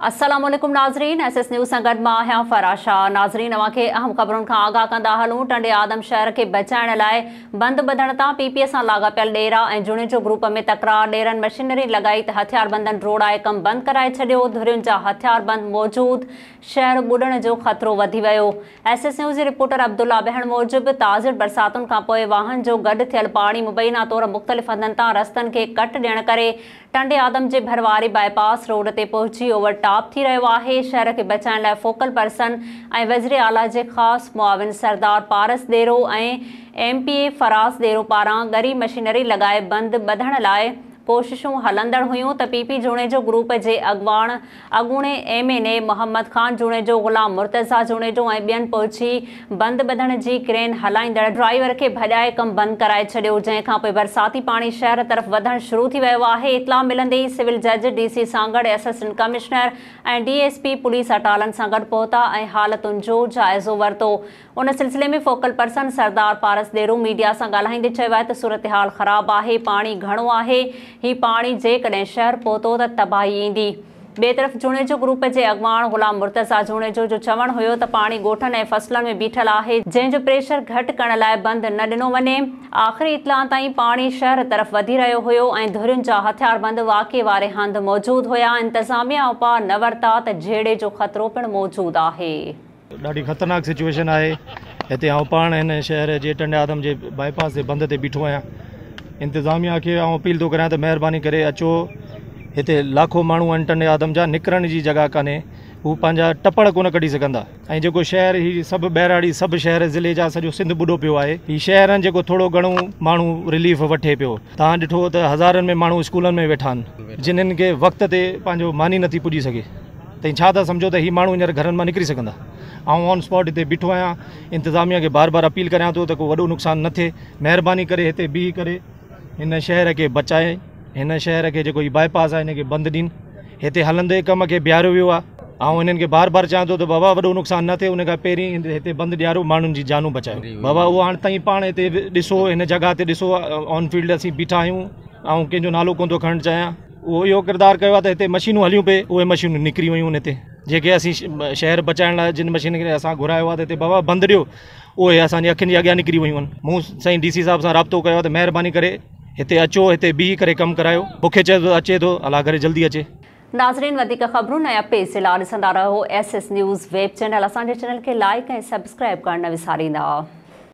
السلام عليڪم ناظرين ايس ايس نيوز سان گڏ مان آهيان فرح شاهه. ناظرين اوهان کي اهم خبرن کان آگاهه ڪندا هلون. ٽنڊي آدم شهر کي بچائڻ لاء بند ٻڌڻ تان پي پي سان لاڳاپيل ڏيرا ۽ جوڻيجو گروپ ۾ تڪرار، ڏيرن مشينري لڳائي ته هٿياربندن ڊوڙائي ڪم بند ڪرائي ڇڏيو، ڌرين جا هٿياربند موجود، شهر ٻڏڻ جو خطرو وڌي ويو. ايس ايس نيوز جي رپورٽر عبدالله بهڻ موجب تازين برساتن کانپوء واهن جو گڏ ٿيل پاڻي مبينا طور مختلف هنڌن تان رستن کي ڪٽ ڏيڻ ڪري ٽنڊي آدم جي ڀر واري باء پاس روڊ تي پهچي اوور ٽاپ ٿي رهيو آهي. شهر کي بچائڻ لاء فوڪل پرسن ۽ وزير اعليٰ جي خاص معاون Sardar Paras Dero ۽ M P A Faraz Dero پاران ڳري مشينري لڳائي بند ٻڌڻ لاء ڪوششون هلندڙ هيون ته پي پي جوڻيجو گروپ جي اڳواڻ اڳوڻي M N A Muhammad Khan Junejo, Ghulam Murtaza Junejo ۽ ٻين پهچي بند ٻڌڻ جي ڪرين هلائيندڙ ڊرائيور کي ڀڄائي ڪم بند ڪرائي ڇڏيو، جنهن کانپوء برساتي پاڻي شهر طرف وڌڻ شروع ٿي ويو آهي. اطلاع ملندي ئي سول جج، D C Sanghar, assistant commissioner ۽ D S P police اٽالن سان گڏ پهتا ۽ حالتن جو جائزو ورتو. ان سلسلي ۾ focal person Sardar Paras Dero media سان ڳالهائيندي چيو آهي ته صورتحال خراب آهي، پاڻي گهڻو آهي، هي پاڻي جيڪڏهن شهر پهتو ته تباهي ايندي. ٻئي طرف جوڻيجو گروپ جي اڳواڻ غلام مرتضيٰ جوڻيجو جو چوڻ هيو ته پاڻي ڳوٺن ۽ فصلن ۾ بيٺل آهي، جنهن جو پريشر گهٽ ڪرڻ لاء بند نه ڏنو وڃي، آخري اطلاع تائين پاڻي شهر طرف وڌي رهيو هيو ۽ ڌرين جا هٿياربند واقعي واري هنڌ موجود هيا، انتظاميا اپاء نه ورتا ته جهيڙي جو خطرو پڻ موجود آهي. ڏاڍي خطرناڪ سچويشن آهي هتي آئون پاڻ هن شهر جي ٽنڊي آدم جي باء پاس جي بند تي بيٺو آهيان انتظاميا کي آئون اپيل ٿو ڪريان ته مهرباني ڪري اچو هتي لاکو ماڻهو آهن ٽنڊي آدم جا نڪرڻ جي جڳهه ڪانهي هو پنهنجا ٽپڙ ڪونه ڪڍي سگهندا ۽ جيڪو شهر هي سڀ ٻهراڙي سڀ شهر ضلعي جا سڄو سنڌ ٻڏو پيو آهي هي شهر آهن جيڪو ٿورو گهڻو ماڻهو رليف وٺي پيو توهان ڏٺو ته هزارن ۾ ماڻهو اسڪولن ۾ ويٺا آهن جنن کي وقت تي پنهنجو ماني نٿي پڄي سگهي تئين ڇا ٿا سمجهو ته هي ماڻهو هينئر گهرن مان نڪري سگهندا؟ آئون آن اسپاٽ هتي بيٺو آهيان، انتظاميا کي بار بار اپيل ڪريان ٿو ته ڪو وڏو نقصان نه ٿئي، مهرباني ڪري هتي بيهي ڪري هن شهر کي بچائي، هن شهر کي جيڪو هي باء پاس آهي هن کي بند ڏين، هتي هلندي ڪم کي بيهاريو ويو آهي، آئون هنن کي بار بار چوان ٿو ته بابا وڏو نقصان نه ٿئي ان کان پهرين هتي بند ڏيارو ماڻهن جي جانون بچايو، بابا اهو هاڻ تئين پاڻ هتي ڏسو هن جڳهه تي ڏسو آن فيلڊ اسين بيٺا آهيون، آئون ڪنهن جو نالو ڪونه ٿو کڻڻ چاهيان. اهو اهو ڪردار ڪيو آهي ته هتي مشينون هليون پئي اهي مشينون نڪري ويون هتي جيڪي اسين شهر بچائڻ لاء جن مشينن کي اسان گهرايو آهي ته هتي بابا بند ڏيو اهي اسان جي اکين جي اڳيان نڪري ويون آهن مون سائين ڊي سي صاحب سان رابطو ڪيو آهي ته مهرباني ڪري هتي اچو هتي بيهي ڪري ڪم ڪرايو مون کي چئي ٿو اچي ٿو الله ڪري جلدي اچي. ناظرين وڌيڪ خبرون ۽ اپڊيٽس جي لاء ڏسندا رهو S S news web channel اسان جي چينل کي لائيڪ ۽ سبسڪرائيب ڪرڻ نه وساريندا.